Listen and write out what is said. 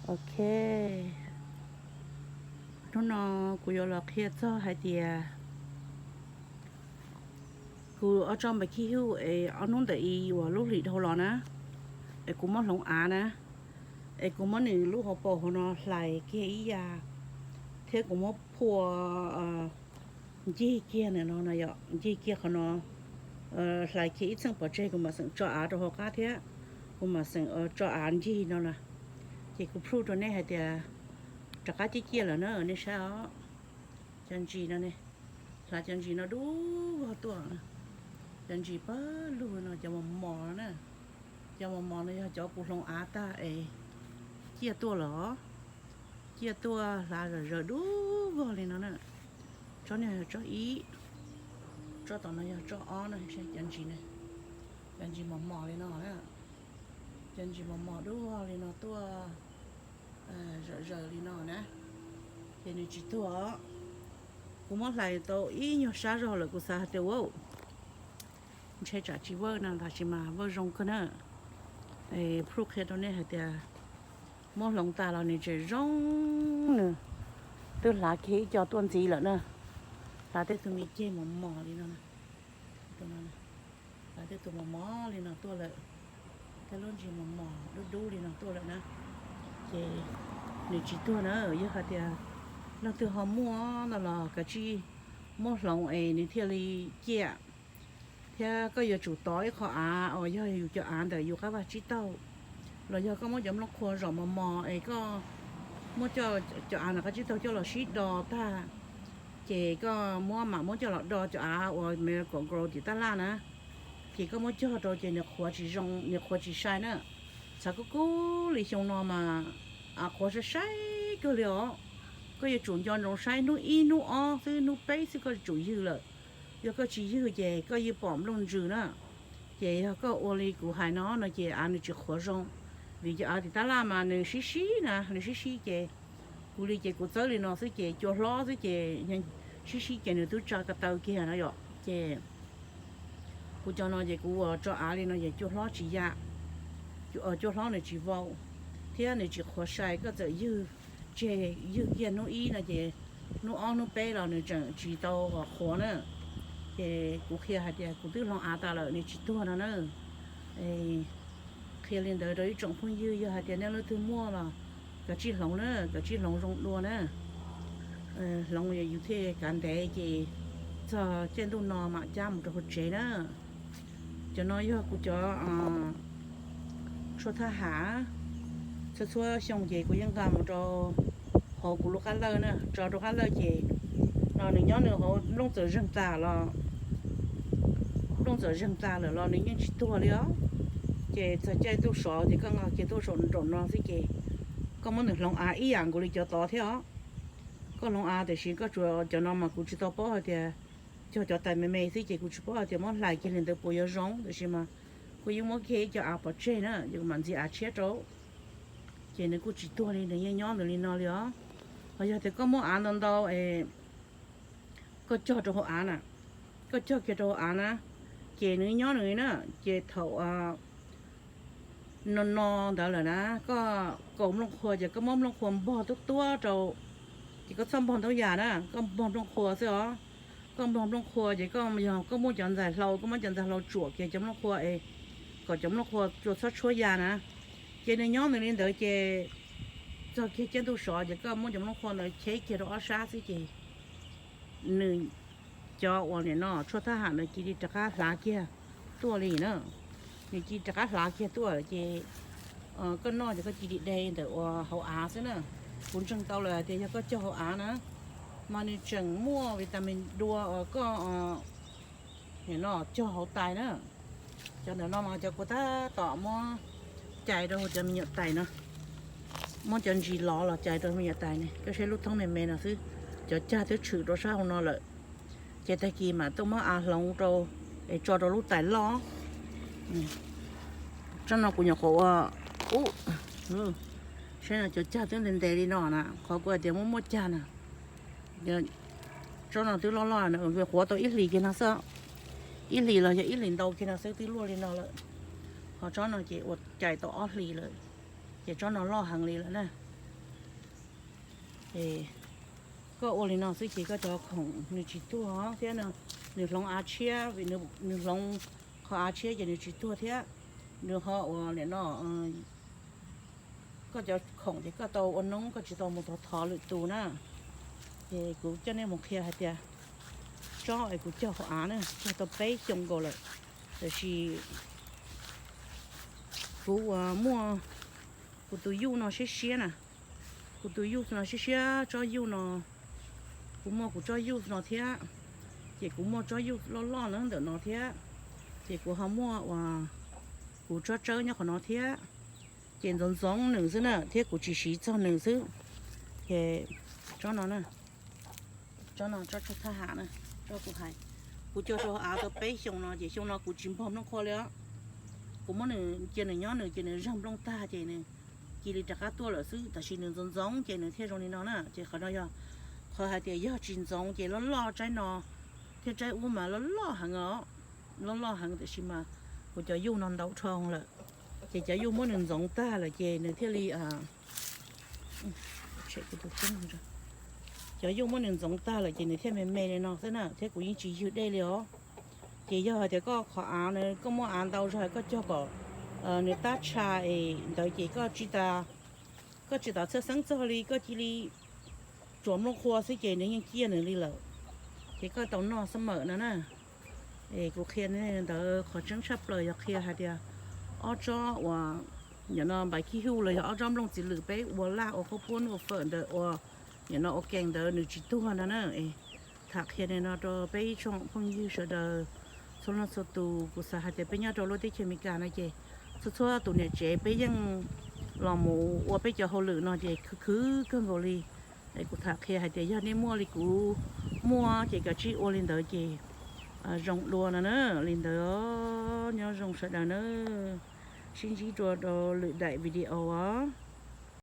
Ok, hnub no kuv yuav los qhia txog hais tias kuv ob tsob npam khib hwj es ob hnub ntawm i uas lub hlis dhau los na, es kuv muab hloov av na, es kuv muab nws lub hauv paus hauv no hlais kiag ib yam, thiab kuv muab phua ncig kiag ntawm no no yom, ncig kiag qhov no, hlais kiag ib txheej pov tseg kuv mam xeem tso av rau hauv qab thiab, kuv mam xeem tso av ncig no na. Ces kuv prove rau nej hais tias rov qab ciaj ciaj lawm na, nej saib os. Cov ntsis no ne, hlav cov ntsis no dub vog tuaj. Cov ntsis pawg lug no, cov mos mos na, cov mos mos no yog cov kuv hloov av tag es ciaj tuaj lawm, ciaj tuaj hlav zom zaws dub vog li no na. Tsob no yog tsob ib, tsob tom no yog tsob ob na, cov ntsis, cov ntsis mos mos li no na, cov ntsis mos mos dub vog li no tuaj zom zaws li no na, ces nws tsis tuag. Kuv muab hlais tau ib nyuag sab zog lawm kuv xav hais tias ua ntshe tsam tsis vawj na, tab sis mas vawj zoo kawg na. Proof qhia rau nej hais tias muab hloov tas los nws tseem zoo, nws twb hlav kiag ib co tuaj ntxiv lawm na, hlav tej tug me ceg mos mos li no, hlav tej tug mos mos li no tuaj lawm, tej lub ntsis mos mos dub dub li no tuaj lawm na, ces nws tsis tuag na. Yog hais tias leej twg ho muaj no los kav tsij muab hloov es nws thiaj li ciaj. Thiab koj yuav tsum tov ib qho av uas yog yus cov av ntawm yus qab vaj tsib taug, los yog koj muab cov nplooj qhuav zom mos mos es koj muab cov av ntawm qab tsib taug coj los sib do tag, ces koj muab mam muab coj los do cov av uas Miracle-Gro tim tab laj na, ces koj muab cog rau ces nws qhuav tsis zoo, nws qhuav tsis sai na. Txhav kub kub li xyoo no mas av qhuav sai sai kawg li os. Koj yuav tsum nco ntsoov saib hnub ib hnub ob xwb, hnub peb xwb koj yuav tsum ywg lawm. Yog koj tsis ywg ces koj yeej pom nplooj ntsws na. Ces yog koj ua li kuv hais no no ces av nws tsis qhuav zoo, vim cov av tim tab laj mas nws sib sib na, nws sib sib ces kuv li ces kuv txawb li no xwb ces cua hlob xwb ces sib sib ces nws twb tsa ko taw kiag na yom. Ces kuv cov no ces kuv ua tso av li no ces cua hlob tsis ya, cua hlob nws tsis vau, thiab nws tsis qhuav sai. Koj txawm ywg tseg, ywg kiag hnub ib no ces hnub ob hnub peb los nws tseem tsis tau qhuav na. Ces kuv qhia hais tias kuv twb hloov av tas lawm nws tsis tuag no na. Qhia li ntawd rau ib tsoom phooj ywg, yog hais tias nej leej twg muaj los kav tsij hloov na, kav tsij hloov zoo dua na. Hloov yus thiaj kav ntev ces txog caij ntuj no mam cab mus rau hauv tsev na. Cov no yog kuv cov tshuaj thab ham, txhua txhua xyoo ces kuv yeej nqa mus rau hauv kuv lub qab lawj na, tso rau qab lawj ces no nws nyob nws hauv nplooj txawm zeeg tas los, nplooj txawm zeeg tas lawm los nws yeej tsis tuag li os. Ces txog caij ntuj sov ces koj nqa kiag tuaj saum nraum no xwb ces koj muab nws hloov av ib yam nkaus li cov tod thiab os. Koj hloov av tiam sis koj tsuas cov no mas kuv tsis tau paub hais tias cog cov tais me me xwb ces kuv tsis paub hais tias muab hlais kiag li ntawd puas yuav zoo, tiam sis mas kuv yeej muab kiag ib co av pov tseg na, ces kuv mam ntxiv av tshiab rau. Ces nws kuj tsis tuag li, nws yeej nyob nws li no li os. Ho yog tias koj muab av ntau ntau es koj cog rau hauv av na, koj cog kiag rau hauv av na, ces nws nyob nws na, ces thaum no no ntawd lawm na, koj kaus nplooj qhuav ces koj muab nplooj qhuav npog tuab tuab rau, ces koj txhob npog ntau yam na, koj npog nplooj qhuav xwb os. Koj npog nplooj qhuav ces koj yog koj muaj cov ntxaij hlau, koj muab cov ntxaij hlau tsuam kiag cov nplooj qhuav es kom cov nplooj qhuav cua txhob tshuab ya na. Ces nws nyob nws li ntawd ces txog kiag caij ntuj sov ces koj muab cov nplooj qhuav ntawd cheb kiag rau ob sab xwb ces nws cov uas nim no tshuaj thab ham ntawd cia li rov qab hlav kiag tuaj li na. Nws cia li rov qab hlav kiag tuaj ces koj noj ces koj cia li de ntawm uas hauv av xwb na. Kuv ntseeg tau lawm hais tias yog koj cog hauv av na, mas nws tseem muaj vitamin dua uas koj nim no cog hauv tais na. Cov ntawm no mas cov kuv tab tom muab cais rau cov me nyuam tais no, muab cov ntsis lov los cais rau me nyuam tais ne. Koj saib lub thoob me me no xwb, cov cag twb tshwm rau sab hauv no lawm. Ces tag kis mam tuaj muab av hloov rau es tso rau lub tais loj. Tsob no kuv nyuam qhuav ua, ub, saib no cov cag twb ntev ntev li no na, qhov kuv hais tias muaj muaj cag na. Tsob no twb loj loj na, qhuav tau ib hlis kiag no xwb, ib hlis los yog ib hlis ntau kiag no xwb twb luaj li no lawm. Ho tsob no ces ua cais tau ob hlis lawm, ces tsob no loj heev li lawm na. Koj ua li no xwb ces koj cov khoom nws tsis tuag thiab, nws hloov av tshiab, vim nws hloov qhov av tshiab ces nws tsis tuag thiab. Nws ho ua li no, koj cov khoom ces koj tau ua noob, koj tsis tau mus thov thov lwm tus na. Ces kuv coj nej mus qhia hais tias tsob es kuv cog hauv av na, cog tau peb xyoo nkaus lawm, tiam sis kuv uas muaj kuv tus yuj no siab siab na, kuv tus yuj no siab siab tsob yuj no, kuv muaj kuv tsob yuj no thiab, ces kuv muaj tsob yuj loj loj na ntawm no thiab, ces kuv ho muaj uas kuv tsob tsawb nyob qhov no thiab, ces ntxoov ntxoov nws xwb na, thiab kuv tsis siv txog nws xwb. Ces tsob no na, tsob no tsob thaj hav na, tsob kuv hais, kuv cog rau av tau peb xyoo no ces xyoo no kuv tsis npog nplooj qhua li os. Kuv muab nws cia nws nyob nws ces nws zag nplooj tag ces nws cia li rov qab tuaj lawm xwb, tab sis nws ntxoov ntxoov ces nws thiaj zoo li no na. Ces qhov no yog qhov hais tias yog tsis ntxoov ces loj loj tsaib no thiab tsaib ub mas loj loj heev os, loj loj heev, tiam sis mas kuv cov yuj no ntau dhau lawm, ces cov yuj muab nws ntxoov tag lawm ces nws thiaj li, cov yuj muab nws ntxoov tag lawm ces nws thiaj me me li no xwb na, thiab kuv yeej tsis ywg dej li os. Ces yog hais tias koj qhov av na, koj muaj av ntau zog koj cog kom nws tab tsha es ntawd ces koj tsis tas txhawj xeeb txog li, koj cia li tsuam nplooj qhua xwb ces nws yeej ciaj nws li lawm, ces koj tau noj xab mawm no na. Es kuv qhia ntawd qhov tseeb tshaj plaws yog qhia hais tias ob tsob uas nim no npaiv kib huj los yog ob tsob nplooj txiv lwm peb ua laj ua qub puab ua fawm ntawd ua nim no ua kees ntawd nws tsis tuag no na. Tham qhia li no rau peb ib tsoom phooj ywg sawv daws txhua leej txhua tus. Kuv xav hais tias peb nyob rau lub teb chaws Amelikas no ces txhua txhua tus niam tsev peb yeej los mus ua peb cov hauj lwm no ces khwv khwv kawg nkaus li. Es kuv tham qhia hais tias yog nej muaj li kuv muaj ces kav tsij ua li ntawd ces zoo dua no na. Li ntawd nyob zoo sawv daws na, sib ntsib dua rau lwm daim video os.